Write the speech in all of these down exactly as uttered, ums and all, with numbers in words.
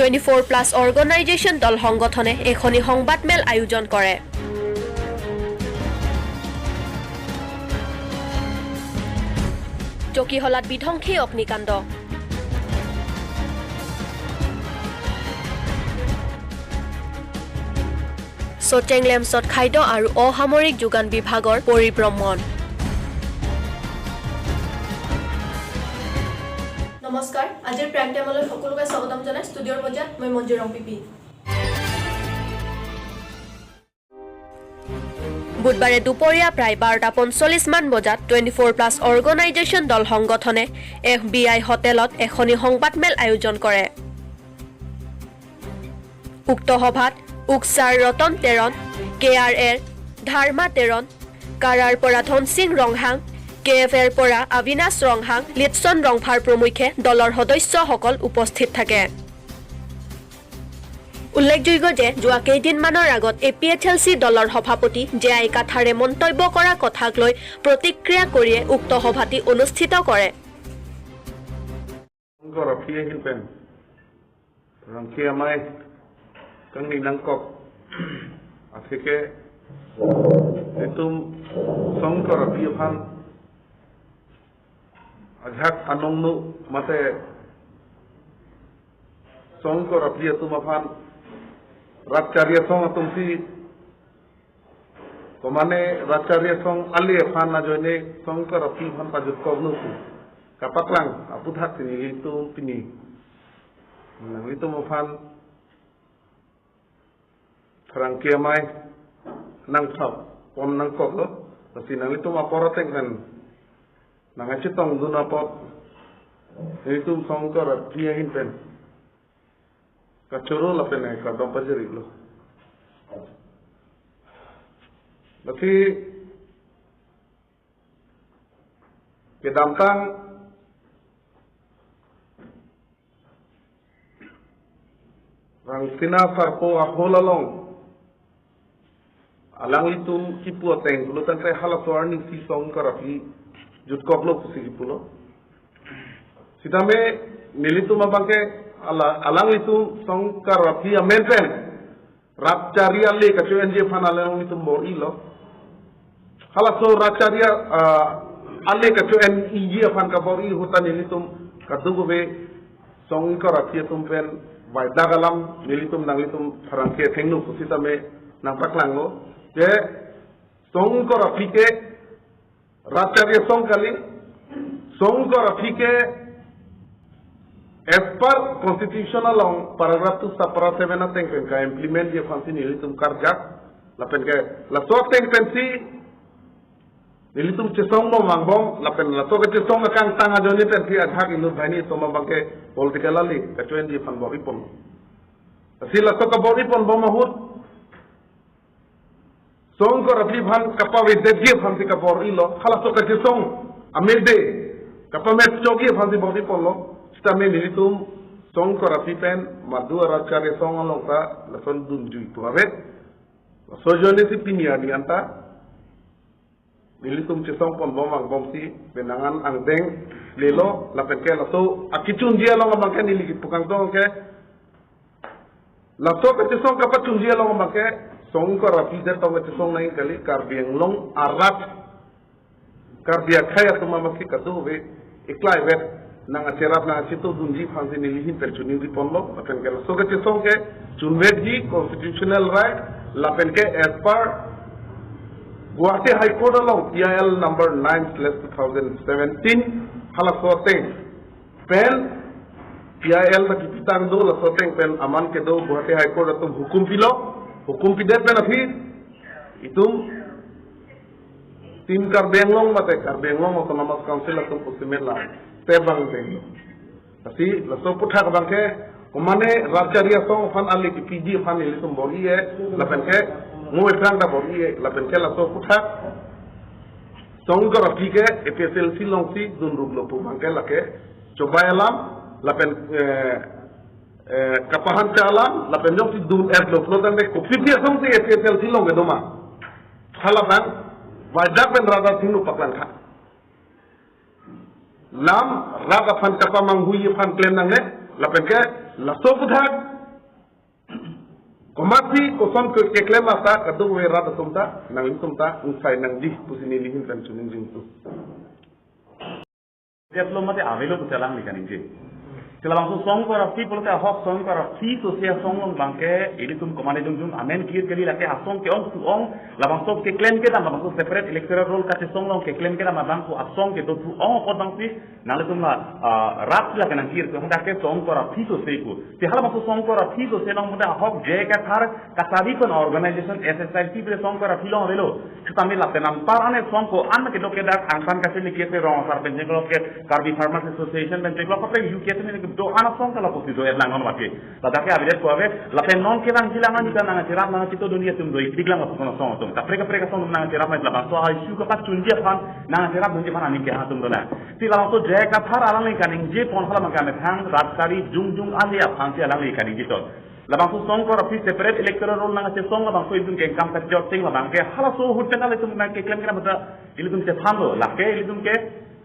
Twenty four plus organisation দল সংগঠনে এখনি সংবাদমেল আয়োজন কৰে। চকীহোলাত বিধ্বংসী অগ্নিকাণ্ড। চচেং লেমছত খাদ্য আৰু অসামৰিক যোগান বিভাগৰ পৰিভ্ৰমণ। নমস্কাৰ, আজিৰ প্ৰাইম টাইমলৈ সকলোকে স্বাগতম জনাই ষ্টুডিঅ'ৰ পৰ্যায়ত মই মঞ্জু ৰংপিপি। বুধবাৰে দুপৰীয়া প্ৰায় বাৰটা পঞ্চল্লিছ মান বজাত টুৱেণ্টি ফ'ৰ প্লাছ অৰ্গেনাইজেশ্যন দল সংগঠনে এফ বি আই হোটেলত এখনি সংবাদমেল আয়োজন কৰে। উক্ত সভাত উকচাৰ ৰতন তেৰণ, কে আৰ এৰ ধৰ্মা তেৰণ, কাৰাৰ পৰা ধনসিং ৰংহাং, কে এফ এৰ পৰা অবিনাশ ৰংহাং, লিটছন ৰংফাৰ প্ৰমুখ্যে দলৰ সদস্যসকল উপস্থিত থাকে। উল্লেখযোগ্য যে যোৱা কেইদিনমানৰ আগত এ পি এইচ এল চি দলৰ সভাপতি জে আই কাথাৰে মন্তব্য কৰা কথাক লৈ প্ৰতিক্ৰিয়া কৰিয়ে উক্ত সভাটি অনুষ্ঠিত কৰে। Song Karaphi ahin pen rangke amei kangni nangkok atheke itum Song Karaphi aphan ajahak anong nu mate Song Karaphi atum aphan Rat Charya Song atum si komane Rat Charya Song ale aphan ajoine Song Karaphi aphan pajutkok nu pu kapaklang aphuthak si nelitum pini nanglitum aphan tharangke amei nangthap pon nangkoklo, lasi nanglitum apor ateng pen nangkachetongdun apot nelitum Song Karaphi ahin pen kachoro lapen kardom pajirlo. Lasi kedamtang Rangsina Sarpo ahol along alanglitum kipu ateng pulo tangte halaso arni si Song Karaphi jutkoklo pusi kipulo. Sitame nelitum abangke ala alanglitum Song Karaphi amen pen Rat Charya ale kacho-enji aphan alanglitum bor-ilo. Halaso Rat Charya, ah, ale kacho-enji aphan kabor-i ahut ta nelitum kadokave Song Karaphi atum pen vaidak alam nelitum nanglitum tharangke thengno pusitame nangpaklanglo. Je Song Karaphi ke Rat Charya Song kali, Song Karaphi ke as per constitution along paragraph two sub para seven ateng pen ka-implementji aphan si nelitum karjak, lapen ke laso ateng pen si nelitum chesong bom vangbom, lapen laso kachesong akangtang ajoine pen si ajahak inut banghini atum abangke political ale kacho-enji aphan bor-i pon. Si laso kabor-i pon bom ahut Song Karaphi aphan kapavedetji aphan si kabor-ilo, halaso kachesong amekde kapamepchokji aphan si bor-i ponlo. Sitame nelitum Song Karaphi pen madu a Rat Charya Song along ta lason dunjui pu ave. Laso ajoine si pini arni anta nelitum chesong pon bom vangbom si penang an angdeng lelo, lapen ke laso akechunji along abangke neli kipu kangtong ke laso kachesong kapachunji along abangke Song Karaphi det tong kachesong nangji kali, Karbi Anglong arat Karbi akhei atum abangke kadokave eklai vet nangkacherap nangkachetongdunji aphan si neli ahin pen choningri ponlo, lapen ke laso kachesong ke chunvetji constitutional right, lapen ke as per Guwahati High Court along P I L number nine slash two thousand seventeen, halaso ateng pen P I L ta kipitang do, laso ateng pen aman kedo Guwahati High Court atum hukum pilo, hukum pidet pen aphi itum Team Karbi Anglong mate Karbi Anglong Autonomous Council atum pusi mela tebang denglo. Lasi laso aphuthak abangke komane Rat Charya Song aphan ale kipiji aphan nelitum bor-i-e, lapen ke mo ephrang ta bor-i-e, lapen ke laso aphuthak Song Karaphi ke A P H L C along si dunruklo pu abangke lake chobai alam, lapen, eh, eh, kapahancha alam, lapen jongsi dun-etlo pulo tangte kopi pi asong si A P H L C along kedo ma. Hala abang vaidak pen rat athengno paklangkha. Lam rat aphan kapamanghuiji aphan klem nangne, lapen ke Laso aphuthak komatsi koson ke keklem asa kadokave rat atum ta, nanglitum ta ingsai nangji pusi neli ahin pen choningri ingtung. Tep lo mate avelo pusi alangli kaningje. Si labangso song kora phi pulote ahok song kora phi sose asong along abangke ilitum komatne jongjong amen clear kali, lake asong ke-ong thu-ong, labangso keklem kedam, labangso separate electoral roll kachesong along keklem kedam abang ko asong kedo thu-ong apot abangsi nanglitum la, ah, rat la kenang clear ko hadak ke song kora phi sose ko. Si halabangso song kora phi sose along mate ahok J I Kathar kachabi pen organization S H I C pen song kora phi along avelo. Sitame lapen anpar ane song ko-an kedo ke dak angtan kachini ke se rong asar pen chenglo ke Karbi Farmers Association pen chenglo kaprek U K pen ke do-an asong kala pusi do erlang non wake. Ladak ke abidet ko ave, lapen non kevangji alang ani ta nangcherap nangchito dunia atum do ikdik lang atum asong atum. Kaprek kaprek asong atum nangcherap mai labangso a-issue kapachunji aphan nangcherap dunji aphan aning ke atum do na. Si labangso J I Kathar alangli kaningje pon hala mangke amethang rat kari jongjong ale aphan si alangli kaningje ton. Labangso song kora phi separate electoral roll nangchesong labangso ilitum ke income tax jot sing labang ke halaso ahut pen ilitum nangkeklem kedam ta ilitum chethanlo, lake ilitum ke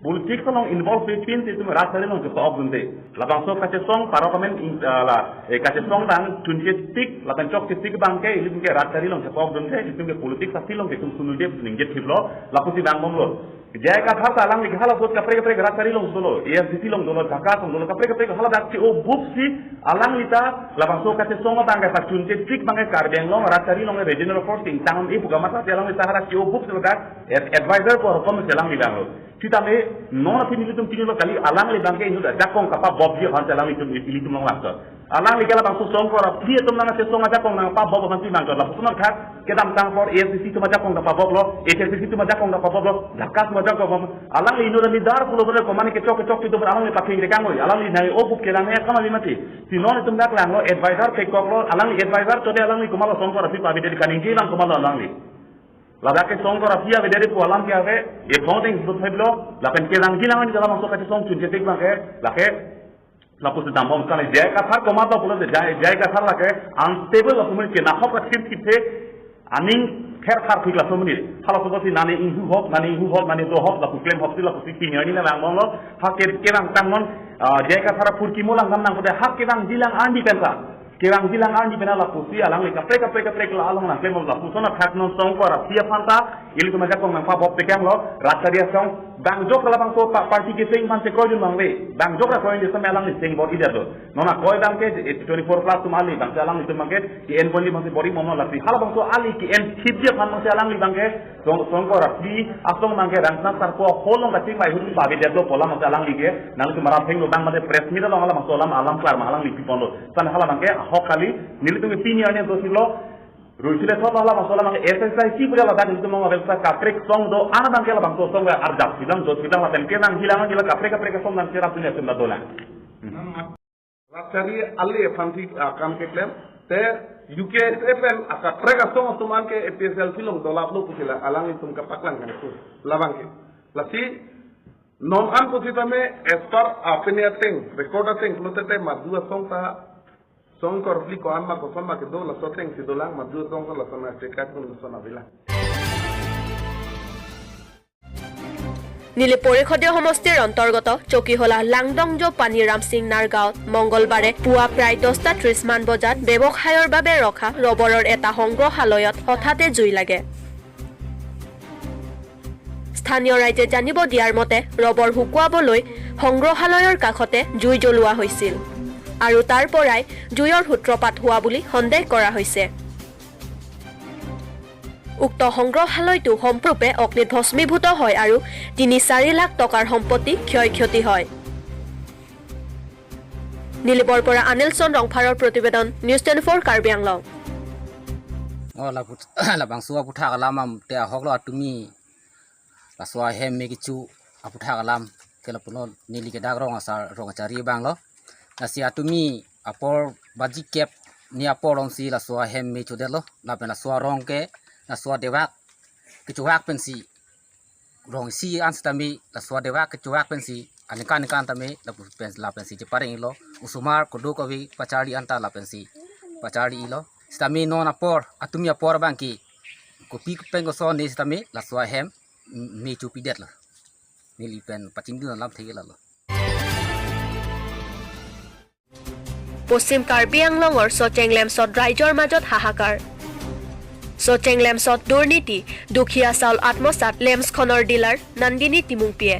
politics along involve pinsi ilitum rat kari along chepa-ok dunde. Labangso kachesong parok amen in, ah, la, eh, kachesong abang chunche tik lapen chokche tik abangke ilitum ke rat kari along chepa-ok dunde, ilitum ke politics athi along ke itum sunudep ningje thiplo, lapusi vang bomlo. J I Kathar ta alangli ke hala ahut kaprek kaprek rat kari along dolo, A S D C along dolo, Dhaka along dolo, kaprek kaprek haladak ke o bup si alangli ta labangso kachesong abang ke pachunche tik abang ke Karbi Anglong rat kari along regional force ingtang e pu kamatha si alangli ta hadak ke o bup si ladak ad-, advisor ko rokom si alangli vanglo. Sitame non aphi nelitum chinilo kali alangli abangke inut ajakong kapabobji aphan si alanglitum ilitum along lakso. Alangli ke labangso song kora phi atum nangchesong ajakong nangpabop aphan si mangkot lapuson thak kedamtang apor A S D C atum ajakong kapaboplo, H S D C atum ajakong kapaboplo, Dhaka atum ajakong kapabop. Alangli inut a-leader pulo bole komatne kechok kechok atum alangli pathing dekang oi. Alangli nai o bup kelang ne kama mati. Si non itum dak langlo advisor pekoklo, alangli advisor chode alangli komatlo song kora phi pabi deri kaningje lang komatlo alangli. Ladak ke song kora phi ave deri pu alam ke ave, e thong ding sut theplo, lapen kevangji alang ani labangso kachesong chunche tik abangke, lake lapusi dambom kali J I Kathar komatlo pulote J I, J I Kathar lake unstable lapu amonit ke nahok athir thiphe aning pher thar thik laso amonit. Halaso pusi nani inghu hok, nani inghu hok, nani do hok, lapu klem hok si lapusi pini arni nang bomlo, ha ke kevang tang non, ah, J I Kathar apurkimo lang dam nang pute ha kevangji alang ani pen ta. Kevangji alang ani pen lapusi alangli kaprek kaprek kaprek la along nangklem lapuson athak non song kora phi aphan ta ilitum ajakong nangpabop tekanglo, rat kari asong bang jok labangso pa-, party keseng aphan chekoi dun abang ave. Bang jok ra koi dun sitame alangli seng bor-idetlo. Non akoi abangke, eh, twenty-four plus atum ale abangke alanglitum abangke ke-en ponji abangsi bor-i bomlo lasi halabangso ale ke-en thipji aphan abangsi alangli abangke song, song kora phi asong abangke Rangsina Sarpo hall along kachingvai ahut pabi detlo pu alam abangsi alangli ke nangtum arat thenglo abang mate press meet along halabangso alam alam klar ma alangli piponlo. Sitame hala abangke ahok kali nelitum ke pini arni do silo. Ruisile thot halabangso alam abangke S H I C pura ladak nelitum along abangsa kaprek song do-an abangke labangso song arjap silang do silang lapen kevangji alang ani la kaprek kaprek asong nangcherap dunia atum ta dolang. Rat kari ale aphan si, ah, kam keklem. Te U K S A pen akaprek asong atum an ke A P H L C along dolaplo pusi la alanglitum kapaklang kan tu. Labangke. Lasi non an pusitame as per, ah, pini ateng, record ateng pulote te madu asong ta song kora phli ko-an ma koson ma kedo laso ateng si dolang, madu asong ta lason achekat pun lason avelang. নিলে পৰিষদীয় সমষ্টিৰ অন্তৰ্গত চকীহোলা লাংডংজো পানীৰাম সিং নাৰ গাঁৱত মংগলবাৰে পুৱা প্ৰায় দহটা ত্ৰিশ মান বজাত ব্যৱসায়ৰ বাবে ৰখা ৰবৰৰ এটা সংগ্ৰহালয়ত হঠাতে জুই লাগে। স্থানীয় ৰাইজে জানিব দিয়াৰ মতে ৰবৰ শুকুৱাবলৈ সংগ্ৰহালয়ৰ কাষতে জুই জ্বলোৱা হৈছিল আৰু তাৰ পৰাই জুইৰ সূত্ৰপাত হোৱা বুলি সন্দেহ কৰা হৈছে। উক্ত সংগ্ৰহালয়টো সম্পূৰ্ণৰূপে অগ্নিত ভস্মীভূত হয় আৰু তিনি চাৰি লাখ টকাৰ সম্পত্তি ক্ষয় ক্ষতি হয়। নিলে বৰপৰা আনিলচন্দ্ৰ ৰংফাৰৰ প্ৰতিবেদন, news twenty four Karbi Anglong. Oh, laput labangso aphuthak alam am te ahoklo atumi laso ahem me kecho aphuthak alam ke lapunon neli ke dak rong asar rong achari abanglo. Lasi atumi apor baji kep ni apor alongsi laso ahem me chodetlo. Lapen laso arong ke laso adevak kechovak pensi rong isi an sitame laso adevak kechovak pensi aningkan aningkan tame lapu pen, lapensi chepareng-iklo. Osomar kedo kave pacharli anta lapensi pacharli-iklo. Sitame non apor, atumi apor abangke kopi pen koson ne sitame laso ahem me chopidetlo. Neli pen pachingdun alam thek-ik lalo. পশ্চিম কাৰ্বি আংলঙৰ চচেং লেম্পছত ৰাইজৰ মাজত হাহাকাৰ। চচেং লেম্পছত দুৰ্নীতি, দুখীয়া চাউল আত্মসাৎ লেম্পছখনৰ ডিলাৰ নন্দিনী তিমুংপিয়ে।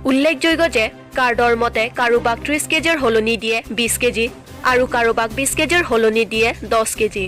উল্লেখযোগ্য যে কাৰ্ডৰ মতে কাৰোবাক ত্ৰিশ কেজিৰ সলনি দিয়ে বিশ কেজি আৰু কাৰোবাক বিশ কেজিৰ সলনি দিয়ে দহ কেজি।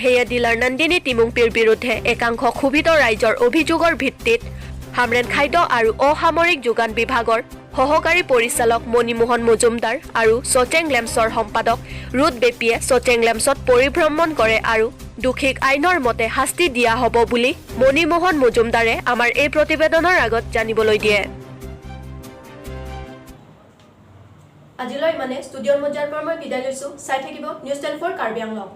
সেয়ে ডিলাৰ নন্দিনী তিমুংপিৰ বিৰুদ্ধে একাংশ ক্ষোভিত ৰাইজৰ অভিযোগৰ ভিত্তিত হামৰেণ খাদ্য আৰু অসামৰিক যোগান বিভাগৰ সহকাৰী পৰিচালক মণিমোহন মজুমদাৰ আৰু চচেং লেম্পছৰ সম্পাদক ৰুট বেপীয়ে চচেং লেম্পছত পৰিভ্ৰমণ কৰে আৰু দোষীক আইনৰ মতে শাস্তি দিয়া হ'ব বুলি মণিমোহন মজুমদাৰে আমাৰ এই প্ৰতিবেদনৰ আগত জানিবলৈ দিয়ে। আজিলৈ ইমানে। ষ্টুডিঅ'ৰ মজিয়াৰ পৰা মই বিদায় লৈছো। চাই থাকিব নিউজ টেন ফ'ৰ কাৰ্বি আংলং।